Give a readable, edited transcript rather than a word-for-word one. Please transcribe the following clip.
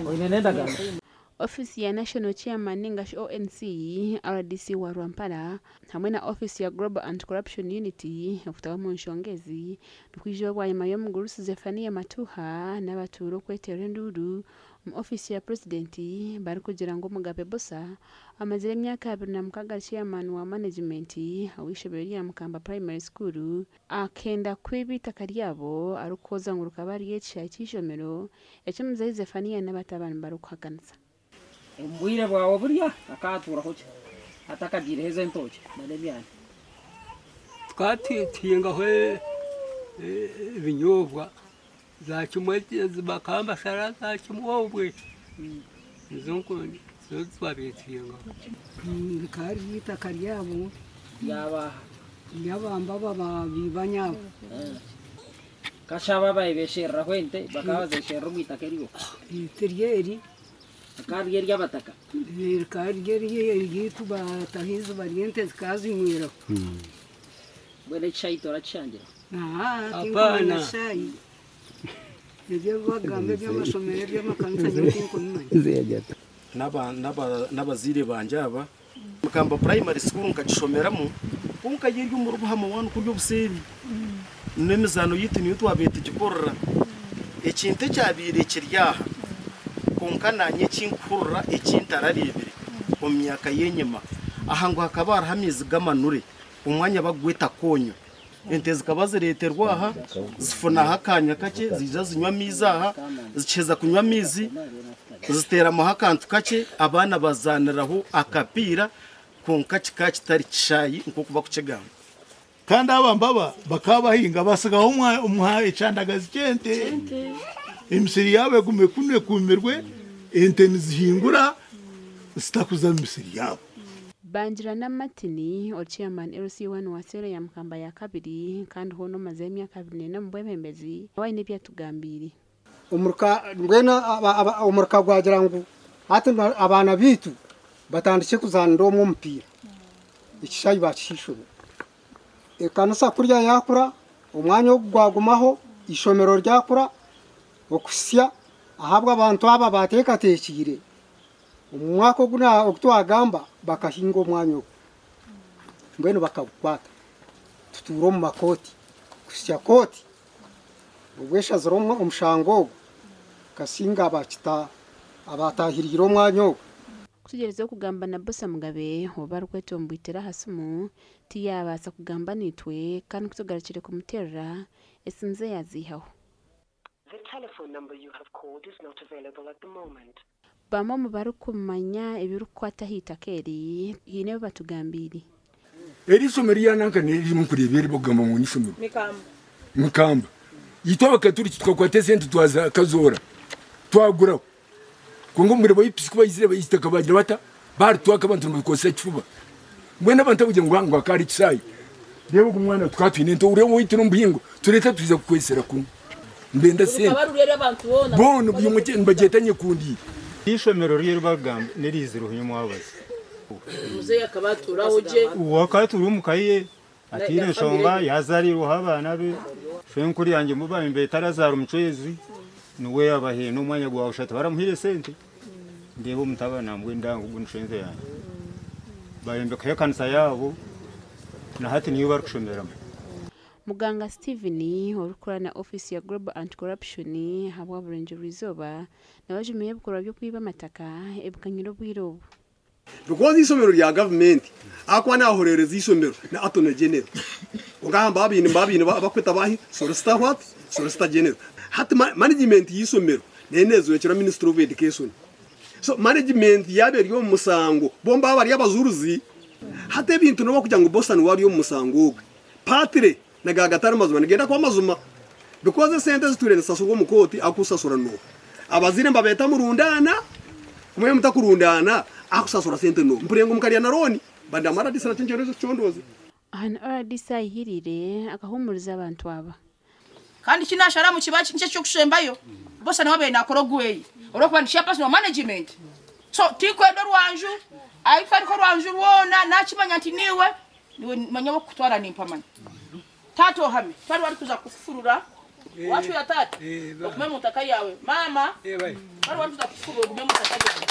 Oine n'endagaano? Ofiisi ya National Chairman ninga shi ONC, rdc wa Rwampara hamwe na ofiisi ya Global Anti-Corruption Unit okutaba omu nshonga ezi nikwijaho bwanyima y'omugurusi Zephania Matuha n'abatuura okweteerera enduuru omu ofiisi ya Purezidenti barikugira ngu Omugabe Bbosa amazire emyaka 26 ari Chairman wa manegimenti ow'eishomero rya Mukamba Primary School Akenda kwiba eitaka ryabo arikuhooza ngu rikaba riri ekishaayi ky'eishomero, eki Muzeeyi Zefaniya n'abatabani barikuhakanisa. Omu bwire bwawe burya akaatuuraho ki atakagiireho ezo entookye n'ebyana? Tukaba tuhingaho ebinyobwa za kimwe bakaba nibashara za kimwe obwe nizo twabaire tuhingaho. Rikaba riri eitaka ryabo. Ryabaaha? Ry'abamba aba ba biibanya aba. Kasha aba abaayebeshereraho ente bakaba bazesherera omu itaka eryo? Tiri eri. Rikaba riri ery'abataka? Rikaba riri eryaitu baataho eiziba ry'ente zikazinyweraho. Mbwenu ekishayi torakishangira? Aaha, tinkumanya kishaayi. Ebyo ebi bakugamba eby'amashomero eby'amakanisa nyowe tinkubimanya. N'abazaire bangye aba. Mukamba Primary School nkagishomeramu kwonka yo eri omuri Buhama wanu kuri obuseeri. N'emizaano yaitu niyo twabaire tugikorera. Ekintu ekyabaire kiri aha kwonka naanye eki nkuhurira eki ntarareebire omu myaka y'enyima, aha ngu hakaba hariho amaizi g'amanure omwanya bakugweta Konyo. Ente zikaba zireeterwa aha, zifunaho akaanya kakye, ziija zinywa amaizi aha, zikiheza kunywa amaizi, ziteeramaho akantu kakye, abaana bazaaniraho akapiira, kwonka kikaba kitari kishaayi nk'oku barikukigamba. Kandi aba mbaba bakaba bahinga basigaho ekyandagazi ky'ente, emisiri yaabo egume kunu ekuumirwe, ente nizihingura zitakuza mu misiri yaabo. Bangirana Martin, ori Chairman LC1 wa seero ya Mukamba ya kabiri kandi hoona omazire emyaka 24 omu bwebembezi, nawe aine ebi atugambiire. Omuruka mbwenu omuruka gwagira ngu hati abaana baitu batandikye kuzaanira omwe omupiira, ekishaayi baakiha eishomero. Ekanisa kurya yaakura, omwanya ogu gwagumaho, eishomero ryakura okuhitsya ahabw'abantu aba baateekateekiire Omu mwaka ogu ogu twagamba bakahinga omwanya ogu mbwenu bakagukwata tutuura omu makooti kuhitsya kooti obu eshazire omushango ogu ekasinga abaatahiriire omwanya ogu. Kutugyerizeho kugamba na Bosa Mugabe obu arikwetomboitera aha simu tiyaabaasa kugamba naitwe kandi kutugarukire kumuteerera esimu ze yaaziihaho. The telephone number you have called is not available at the moment. Bamwe omu barikumanya ebirikukwata aha itaka eri haine ebi batugambiire. Eri ishomero rya nanka neririmu nkureeba eri bakugamba ngu n'ishomero Mikamba. Itwe abakaturiki tukakwata esente twaza Kazoora twaguraho. Kwonka omu bwire bwa UPC ku baizire eitaka baagira bata baaritwaka abantu nibabikozesa ekifuba. Mbwenu abantu abagira ngu ngu aka ari ekisaayi reeba ogu mwana tukaba twine ente reeba owaitu n'omuhingo tureete twija kukwesera kunu nibenda sente boona buri omwe nibagyeta nyekundiire. Eishomero ryo eri barikugamba n'eriizireho nyomwabazi. Muzeeyi akaba atuuraho gye. Uwe akaba atuura omu ka ye Ataire enshonga yazarirweho abaana be. Shwenkuru yangye mbu nibeeta Lazaro Mucwezi niwe yabahaire n'omwanya gwa busha tibaramuhaire sente. Ndeeba omutabani nambwenu ndangu ogu ni shwenze yangye. Bayombekaho ekanisa yaabo na hati niyo barikushomeramu. Muganga Steven orikukora na ofiisi ya Global Anti-Corruption ahabwa Burengyerwa Izooba nawe ajumiire ebikorwa by'okwiba amataka ebikanyire obwire obu. Because eishomero rya gavumenti ahakuba nahorereza eishomero na Attorney General kwonka aha mbaba baine mbaba baine abakweta bahi Solicitor what? Solicitor General. Hati management y'eishomero neyo nezwekyerwa Ministry of Education. So management yaba eri omu musango bo mbaba bari abajurizi. Hati ebintu nobu bakugira ngu Boston niwe ari omu musango ogwe partly nagaba gatari mazima nigenda kuba amazima because esente ezitwire nizisasurwa omu kooti akusasura noha? Abazaire nibabeeta murundaana kumwe mutakurundaana akusasura sente noha? Mpurire ngu mukarya na loan but RDC nakyo nikyenda okicondooze. Aha ni rdc ayihirire akahuumuriza abantu aba. Kandi eki naasharamu kiba nikyo eky'okushembayo. Bosa niwe abaire naakora ogweye olw'okuba ni chairperson wa management. So tinkwenda orwanju, ahu hariho orwanju rwona naakimanya nti niiwe, niiwe manya ow'okukutwara nimpamanya. Taata ohame, tihariho arikuza kukufurura. Wacwera taata, ogume mu ntaka yaawe. Maama, bari warikuza kukukuba ogume mu ntaka yaawe.